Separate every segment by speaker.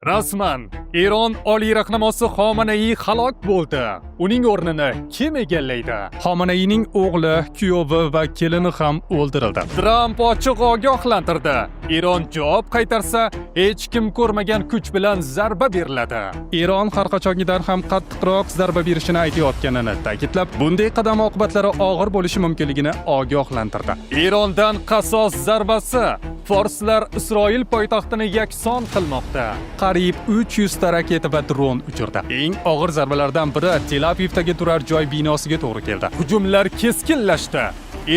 Speaker 1: Rasman Eron oliy rahnamosi Xomanaiy halok bo'ldi. Uning o'rnini kim egallaydi? Xomanaining o'g'li, kuyovi va kelini ham o'ldirildi. Tramp ochiq ogohlantirdi. Eron javob qaytarsa, hech kim ko'rmagan kuch bilan zarba beriladi. Eron har qachongidan ham qattiqroq zarba berishini aytayotganini ta'kidlab, bunday qadam oqibatlari og'ir bo'lishi mumkinligini ogohlantirdi. Erondan qasos zarbasi. Forslar Isroil poytaxtini yakson qilmoqda. Qariyb 300 ta raketa va dron uchirdi. Eng og'ir zarbalardan biri Tel Avivdagi turar joy binosiga to'g'ri keldi. Hujumlar keskinlashdi.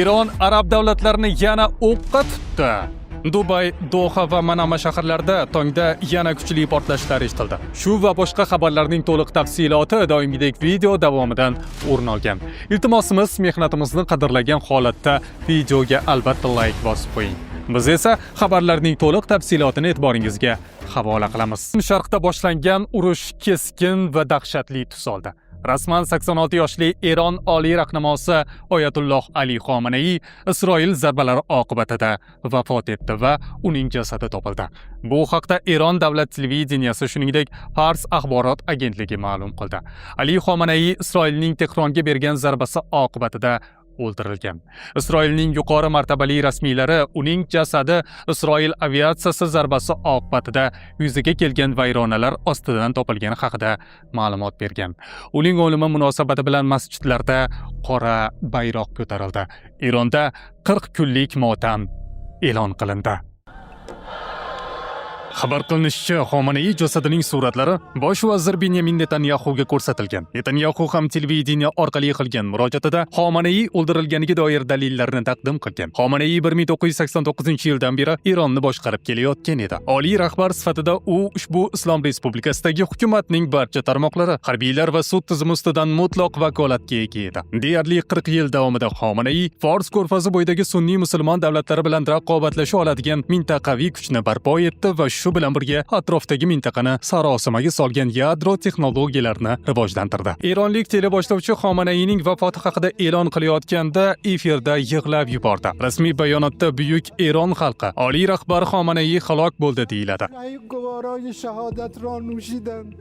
Speaker 1: Eron arab davlatlarini yana o'qqa tutdi. Dubay, Doha va Manama shaharlarida tongda yana kuchli portlashlar eshitildi. Shu va boshqa xabarlarning to'liq tafsiloti doimgidek video davomidan o'rin olgan. Iltimosimiz, mehnatimizni qadrlagan holatda videoga albatta layk bosib qo'ying. Biz esa xabarlarning to'liq tafsilotini e'tiboringizga havola qilamiz. Sharqda boshlangan urush keskin va dahshatli tus oldi. Rasman 86 yoshli Eron oliy rahnamosi Oyatulloh Ali Xomanaiy Isroil zarbalari oqibatida vafot etdi va uning jasadi topildi. Bu haqda Eron davlat televideniyasi, shuningdek, Fars axborot agentligi ma'lum qildi. Ali Xomanaiy Isroilning Tehronga bergan zarbasi oqibatida o'ldirilgan. Isroilning yuqori martabali rasmiylari uning jasadi Isroil aviatsiyasi zarbasi oqibatida yuzaga kelgan vayronalar ostidan topilgani haqida ma'lumot bergan. Uning o'limi munosabati bilan masjidlarda qora bayroq ko'tarildi. Eronda 40 kunlik motam e'lon qilindi. Xabar qilinishicha, Xomanaiy jasadining suratlari bosh vazir Benyamin Netanyaxuga ko'rsatilgan. Netanyaxu ham televideniye orqali qilgan murojaatida Xomanaiy o'ldirilganiga doir dalillarni taqdim qilgan. Xomanaiy 1989-yildan beri Eronni boshqarib kelayotgan edi. Oliy rahbar sifatida u ushbu Islom Respublikasidagi hukumatning barcha tarmoqlari, harbiylar va sud tizimi ustidan mutlaq vakolatga ega edi. Deyarli 40 yil davomida Xomanaiy Fors ko'rfazi bo'yidagi sunniy musulmon davlatlari bilan raqobatlasha oladigan mintaqaviy kuchni barpo etdi va shu bilan birga atrofdagi mintaqani sarosimaga solgan yadro texnologiyalarini rivojlantirdi. Eronlik teleboshlovchi Xomanaining vafoti haqida e'lon qilayotganda efirda yig'lab yubordi. Rasmiy bayonotda "Buyuk Eron xalqi, oliy rahbar Xomanaiy halok bo'ldi" deyiladi.
Speaker 2: گوارای شهادت را نوشیدند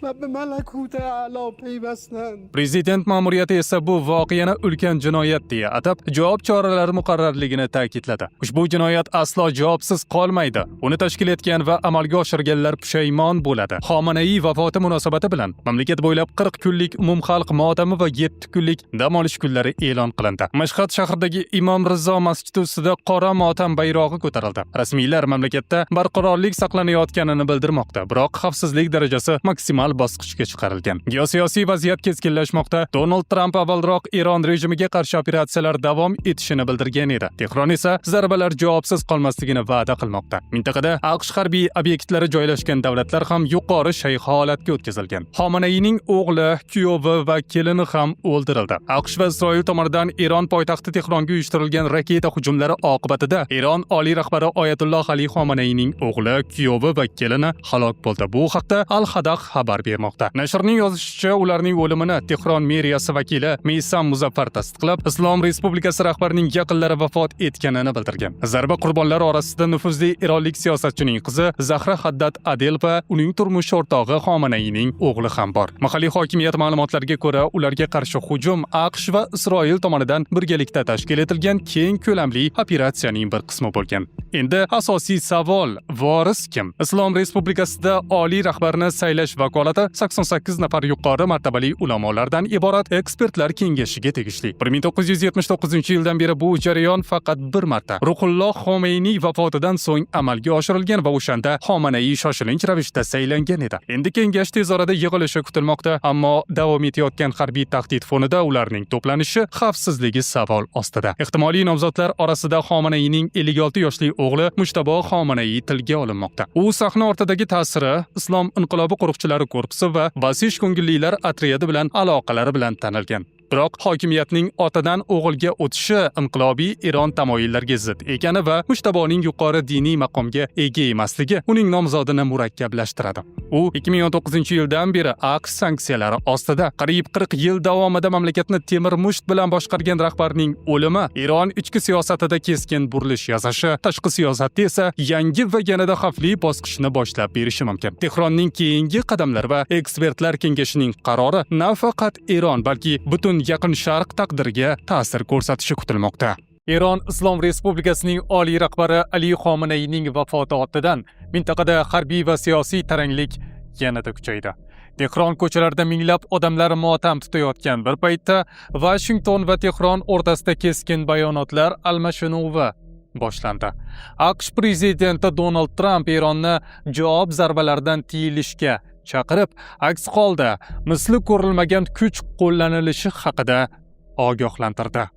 Speaker 2: و به ملکوت اعلی پیوستند.
Speaker 1: Prezident ma'muriyati esa bu voqeani ulkan jinoyat deya atab, javob choralari muqarrarligini ta'kidladi. "Ushbu jinoyat aslo javobsiz qolmaydi. Uni tashkil etgan va amalga oshirganlar pushaymon bo'ladi." Xomanaiy vafoti munosabati bilan mamlakat bo'ylab 40 kunlik umumxalq motami va 7 kunlik dam olish kunlari e'lon qilindi. Mashhad shahridagi Imom Rizo masjidi ustida qora motam bayrog'i ko'tarildi. Rasmiylar mamlakatda barqarorlik saqlanayotganini bildirmoqda, biroq xavfsizlik darajasi maksimal bosqichga chiqarilgan. Geosiyosiy vaziyat keskinlashmoqda. Donald Tramp avvalroq Eron rejimiga qarshi operatsiyalar davom etishini bildirgan edi. Tehron esa zarbalar javobsiz qolmasligini va'da qilmoqda. Mintaqada AQSh harbiy obyektlari joylashgan davlatlar ham yuqori shay holatga o'tkazilgan. Xomanaining o'g'li, kuyovi va kelini ham o'ldirildi. AQSh va Isroil tomonidan Eron poytaxti Tehronga uyushtirilgan raketa hujumlari oqibatida Eron oliy rahbari Oyatulloh Ali Xomanaining o'g'li, kuyovi va kelini halok bo'ldi. Bu haqda Al Hadath xabar bermoqda. Nashrning yozishicha, ularning o'limini Tehron meriyasi vakili Meysam Muzaffar tasdiqlab, Islom Respublikasi rahbarining yaqinlari vafot etganini bildirgan. Zarba qurbonlari orasida nufuzli eronlik siyosatchining qizi Zahra Haddad Adel va uning turmush o'rtog'i Xomanaining o'g'li ham bor. Mahalliy hokimiyat ma'lumotlariga ko'ra, ularga qarshi hujum AQSh va Isroil tomonidan birgalikda tashkil etilgan keng ko'lamli operatsiyaning bir qismi bo'lgan. Endi asosiy savol: voris kim? Islom Respublikasida oliy rahbarni saylash vakolati 88 nafar yuqori martabali ulamolardan iborat ekspertlar kengashiga tegishli. 1979-yildan beri bu jarayon faqat bir marta, Ruhulloh Xomeyniy vafotidan so'ng amalga oshirilgan va o'shanda Xomanaiy shoshilinch ravishda saylangan edi. Endi kengash tez orada yig'ilishi kutilmoqda, ammo davom etayotgan harbiy tahdid fonida ularning to'planishi xavfsizligi savol ostida. Ehtimoliy nomzodlar orasida Xomanaining 56 yoshli o'g'li Mujtabo Xomanaiy tilga olinmoqda. U sahna ortidagi ta'siri, Islom inqilobi qo'riqchilari korpusi va Basij ko'ngillilar otryadi bilan aloqalari bilan tanilgan. Biroq hokimiyatning otadan o'g'ilga o'tishi inqilobiy Eron tamoyillariga zid ekani va Mujtaboning yuqori diniy maqomga ega emasligi uning nomzodini murakkablashtiradi. U 2019-yildan beri AQSh sanksiyalari ostida. Qariyb 40 yil davomida mamlakatni temir musht bilan boshqargan rahbarning o'limi Eron ichki siyosatida keskin burilish yasashi, tashqi siyosatda esa yangi va yanada xavfli bosqichni boshlab berishi mumkin. Tehronning keyingi qadamlari va ekspertlar kengashining qarori nafaqat Eron, balki butun Yaqin Sharq taqdiriga ta'sir ko'rsatishi kutilmoqda. Eron Islom Respublikasining oliy rahbari Ali Xominayning vafoti ortidan mintaqada harbiy va siyosiy taranglik yanada kuchaydi. Tehron ko'chalarida minglab odamlar motam tutayotgan bir paytda Vashington va Tehron o'rtasida keskin bayonotlar almashinuvi boshlandi. AQSh prezidenti Donald Tramp Eronni javob zarbalaridan tiyilishga chaqirib, aks holda misli ko'rilmagan kuch qo'llanilishi haqida ogohlantirdi.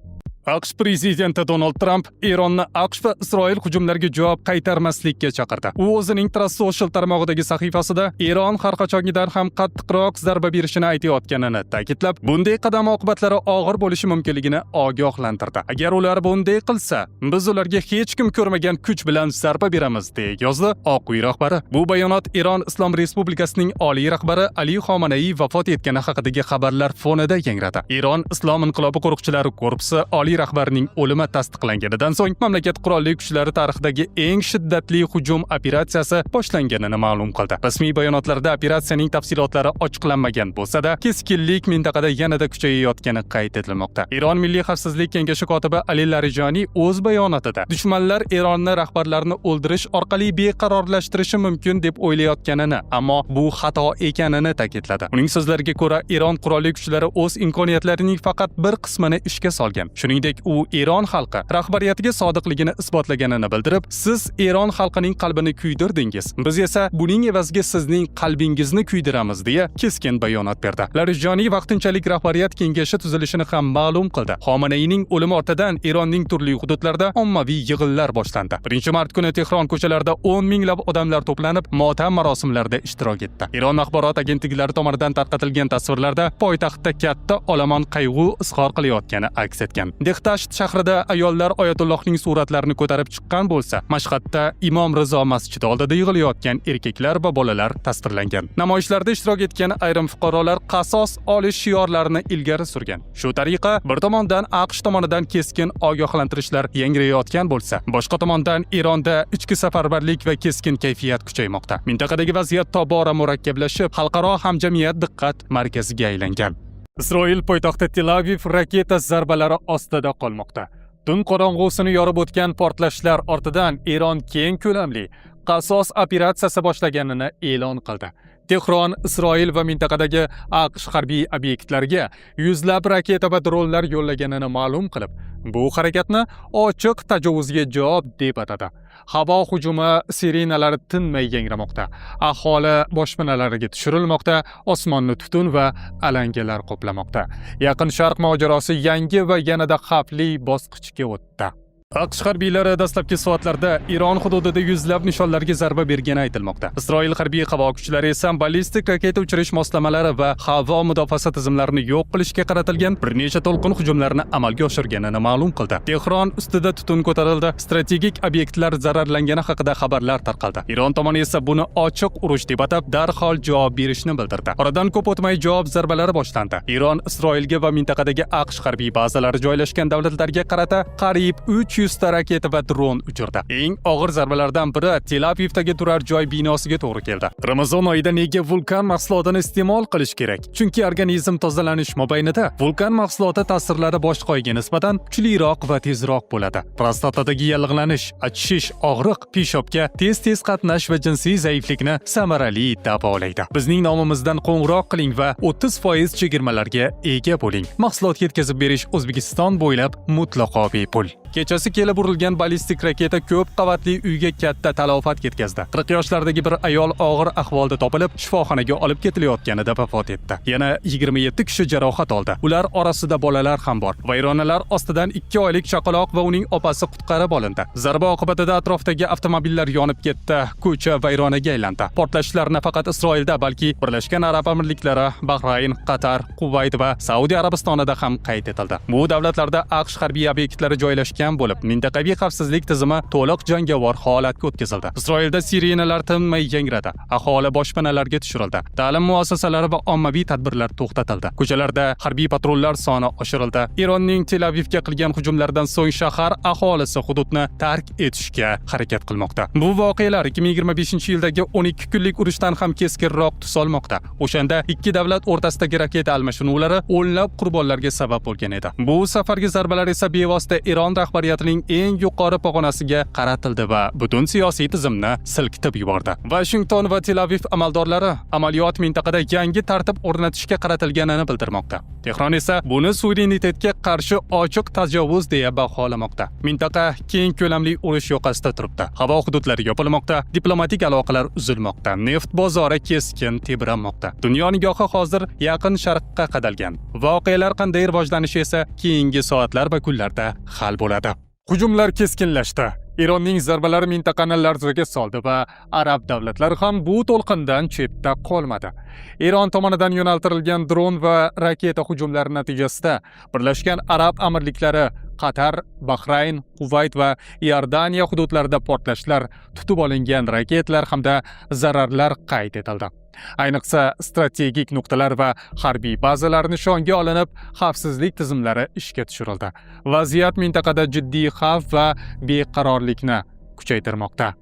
Speaker 1: AQSh prezidenti Donald Tramp Eronni AQSh va Isroil hujumlariga javob qaytarmaslikka chaqirdi. U o'zining Truth Social tarmog'idagi sahifasida Eron har qachongidan ham qattiqroq zarba berishini aytayotganini ta'kidlab, bunday qadam oqibatlari og'ir bo'lishi mumkinligini ogohlantirdi. "Agar ular bunday qilsa, biz ularga hech kim ko'rmagan kuch bilan zarba beramiz", deya yozdi Oq uy rahbari. Bu bayonot Eron Islom Respublikasining oliy rahbari Ali Xomanaiy vafot etgani haqidagi xabarlar fonida yangradi. Eron Islom inqilobi qo'riqchilari korpusi oliy rahbarining o'limi tasdiqlanganidan so'ng mamlakat qurolli kuchlari tarixidagi eng shiddatli hujum operatsiyasi boshlanganini ma'lum qildi. Rasmiy bayonotlarda operatsiyaning tafsilotlari ochiqlanmagan bo'lsa-da, keskinlik mintaqada yanada kuchayayotgani qayd etilmoqda. Eron Milliy xavfsizlik kengashi kotibi Ali Larijoniy o'z bayonotida dushmanlar Eronni rahbarlarini o'ldirish orqali beqarorlashtirishi mumkin deb o'ylayotganini, ammo bu xato ekanini ta'kidladi. Uning so'zlariga ko'ra, Eron qurolli kuchlari o'z imkoniyatlarining faqat bir qismini ishga solgan. Shuningdek, u Eron xalqi rahbariyatiga sodiqligini isbotlaganini bildirib, "Siz Eron xalqining qalbini kuydirdingiz. Biz esa buning evaziga sizning qalbingizni kuydiramiz", deya keskin bayonot berdi. Larijoniy vaqtinchalik rahbariyat kengashi tuzilishini ham ma'lum qildi. Xomaneyning o'limi ortidan Eronning turli hududlarida ommaviy yig'inlar boshlandi. 1-mart kuni Tehron ko'chalarida 10 minglab odamlar to'planib, motam marosimlarida ishtirok etdi. Eron axborot agentliklari tomonidan tarqatilgan tasvirlarda poytaxtda katta olomon qayg'u izhor qilayotgani aks etgan. Dehtasht shahrida ayollar oyatullohning suratlarini ko'tarib chiqqan bo'lsa, Mashhadda Imom Rizo masjidi oldida yig'ilayotgan erkaklar va bolalar tasvirlangan. Namoyishlarda ishtirok etgan ayrim fuqarolar qasos olish shiorlarini ilgari surgan. Shu tariqa, bir tomondan AQSh tomonidan keskin ogohlantirishlar yangrayotgan bo'lsa, boshqa tomondan Eronda ichki safarbarlik va keskin kayfiyat kuchaymoqda. Mintaqadagi vaziyat tobora murakkablashib, xalqaro hamjamiyat diqqat markaziga aylangan. Isroil poytaxti Tel-Aviv raketa zarbalari ostida qolmoqda. Tun qorong'usini yorib o'tgan portlashlar ortidan Eron keng ko'lamli qasos operatsiyasi boshlaganini e'lon qildi. Tehron Isroil va mintaqadagi AQSh harbiy obyektlariga yuzlab raketa va dronlar yo'llaganini ma'lum qilib, bu harakatni ochiq tajovuzga javob deb atadi. Havo hujumi sirenalari tinmay yangramoqda. Aholi boshpanalariga tushirilmoqda, osmonni tutun va alangalar qoplamoqda. Yaqin Sharq mojarosi yangi va yanada xavfli bosqichga o'tdi. AQSh harbiylari dastlabki soatlarda Eron hududida yuzlab nishonlarga zarba bergani aytilmoqda. Isroil harbiy havo kuchlari esa ballistik raketa uchirish moslamalari va havo mudofaasi tizimlarini yo'q qilishga qaratilgan bir necha to'lqin hujumlarini amalga oshirganini ma'lum qildi. Tehron ustida tutun ko'tarildi, strategik obyektlar zararlangani haqida xabarlar tarqaldi. Eron tomoni esa buni ochiq urush deb atab, darhol javob berishni bildirdi. Oradan ko'p o'tmay javob zarbalari boshlandi. Eron Isroilga va mintaqadagi AQSh harbiy bazalari joylashgan davlatlarga qarata qariyb 300 ta raketa va dron uchirdi. Eng og'ir zarbalardan biri Tel-Avivdagi turar joy binosiga to'g'ri keldi. Ramazon oyida nega Vulkan mahsulotini iste'mol qilish kerak? Chunki organizm tozalanish mobaynida Vulkan mahsuloti ta'sirlari boshqa oyga nisbatan kuchliroq va tezroq bo'ladi. Prostatadagi yallig'lanish, achishish, og'riq, peshobga tez-tez qatnash va jinsiy zaiflikni samarali davolaydi. Bizning nomimizdan qo'ng'iroq qiling va 30% chegirmalarga ega bo'ling. Mahsulot yetkazib berish O'zbekiston bo'ylab mutlaqo bepul. Kechasi kelib urilgan ballistik raketa ko'p qavatli uyga katta talafot yetkazdi. 40 yoshlardagi bir ayol og'ir ahvolda topilib, shifoxonaga olib ketilayotganida vafot etdi. Yana 27 kishi jarohat oldi. Ular orasida bolalar ham bor. Vayronalar ostidan 2 oylik chaqaloq va uning opasi qutqarib olindi. Zarba oqibatida atrofdagi avtomobillar yonib ketdi, ko'cha vayronaga aylandi. Portlashlar nafaqat Isroilda, balki Birlashgan Arab Amirliklari, Bahrayn, Qatar, Kuvayt va Saudiya Arabistonida ham qayd etildi. Bu davlatlarda AQSh harbiy obyektlari joylashgan bo'lib, mintaqaviy xavfsizlik tizimi to'liq jangovar holatga o'tkazildi. Isroilda sirenalar tinmay yangradi. Aholi boshpanalarga tushirildi. Ta'lim muassasalari va ommaviy tadbirlar to'xtatildi. Ko'chalarda harbiy patrullar soni oshirildi. Eronning Tel Avivga qilgan hujumlaridan so'ng shahar aholisi hududni tark etishga harakat qilmoqda. Bu voqealar 2025-yildagi 12 kunlik urushdan ham keskinroq tus olmoqda. O'shanda ikki davlat o'rtasidagi raketa almashinuvlari o'nlab qurbonlarga sabab bo'lgan edi. Bu safargi zarbalar esa bevosita Eron rahbariyatining eng yuqori pog'onasiga qaratildi va butun siyosiy tizimni silkitib yubordi. Vashington va Tel Aviv amaldorlari amaliyot mintaqada yangi tartib o'rnatishga qaratilganini bildirmoqda. Tehron esa buni suverenitetga qarshi ochiq tajovuz deya baholamoqda. Mintaqa keng ko'lamli urush yoqasida turibdi. Havo hududlari yopilmoqda, diplomatik aloqalar uzilmoqda, neft bozori keskin tebranmoqda. Dunyo nigohi hozir Yaqin Sharqqa qadalgan. Voqealar qanday rivojlanishi esa keyingi soatlar va kunlarda hal bo'ladi. Hujumlar keskinlashdi. Eronning zarbalari mintaqani larzaga soldi va arab davlatlari ham bu to'lqindan chetda qolmadi. Eron tomonidan yo'naltirilgan dron va raketa hujumlari natijasida Birlashgan Arab Amirliklari, Qatar, Bahrayn, Kuvayt va Iordaniya hududlarida portlashlar, tutib olingan raketalar hamda zararlar qayd etildi. Ayniqsa strategik nuqtalar va harbiy bazalar nishonga olinib, xavfsizlik tizimlari ishga tushirildi. Vaziyat mintaqada jiddiy xavf va beqarorlikni kuchaytirmoqda.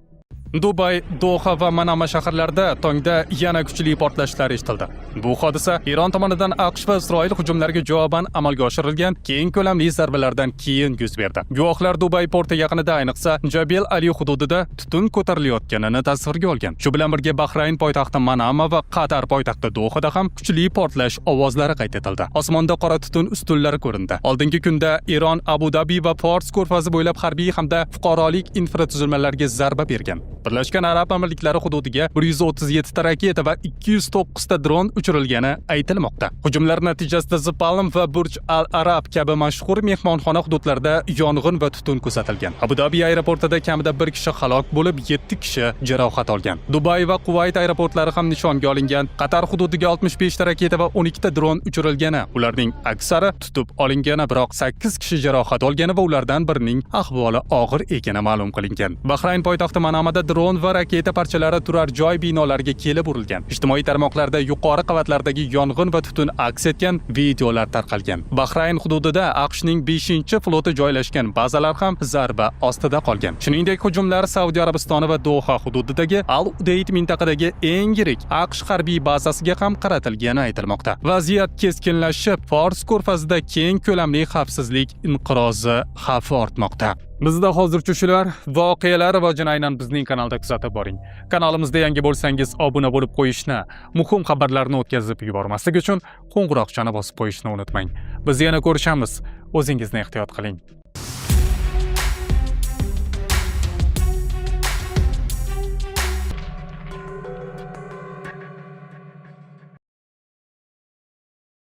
Speaker 1: Dubay, Doha va Manama shaharlarida tongda yana kuchli portlashlar eshitildi. Bu hodisa Eron tomonidan AQSh va Isroil hujumlariga javoban amalga oshirilgan keng ko'lamli zarbalardan keyin yuz berdi. Guvohlar Dubay porti yaqinida, ayniqsa Jabel Ali hududida tutun ko'tarilayotganini tasvirga olgan. Shu bilan birga Bahrayn poytaxti Manama va Qatar poytaxti Dohada ham kuchli portlash ovozlari qayd etildi. Osmonda qora tutun ustunlari ko'rindi. Oldingi kunda Eron Abu Dabi va Fors ko'rfazi bo'ylab harbiy hamda fuqarolik infratuzilmalariga zarba bergan. Birlashgan Arab Amirliklari hududiga 137 ta raketa va 209 ta dron uchirilgani aytilmoqda. Hujumlar natijasida The Palm va Burj Al Arab kabi mashhur mehmonxona hududlarida yong'in va tutun kuzatilgan. Abu Dabi aeroportida kamida bir kishi halok bo'lib, 7 kishi jarohat olgan. Dubay va Kuvayt aeroportlari ham nishonga olingan. Qatar hududiga 65 ta raketa va 12 ta dron uchirilgani, ularning aksari tutib olingani, biroq 8 kishi jarohat olgani va ulardan birining ahvoli og'ir ekani ma'lum qilingan. Bahrayn poytaxti Manamada dron va raketa parchalari turar joy binolariga kelib urilgan. Ijtimoiy tarmoqlarda yuqori qavatlardagi yong'in va tutun aks etgan videolar tarqalgan. Bahrayn hududida AQShning 5-floti joylashgan bazalar ham zarba ostida qolgan. Shuningdek, hujumlar Saudiya Arabistoni va Doha hududidagi Al Udeyd mintaqadagi eng yirik AQSh harbiy bazasiga ham qaratilgani aytilmoqda. Vaziyat keskinlashib, Fors ko'rfazida keng ko'lamli xavfsizlik inqirozi xavfi ortmoqda. Bizda hozircha shular. Voqealar rivojini aynan bizning kanalda kuzatib boring. Kanalimizda yangi bo'lsangiz, obuna bo'lib qo'yishni, muhim xabarlarni o'tkazib yubormaslik uchun qo'ng'iroqchani bosib qo'yishni unutmang. Biz yana ko'rishamiz. O'zingizni ehtiyot qiling.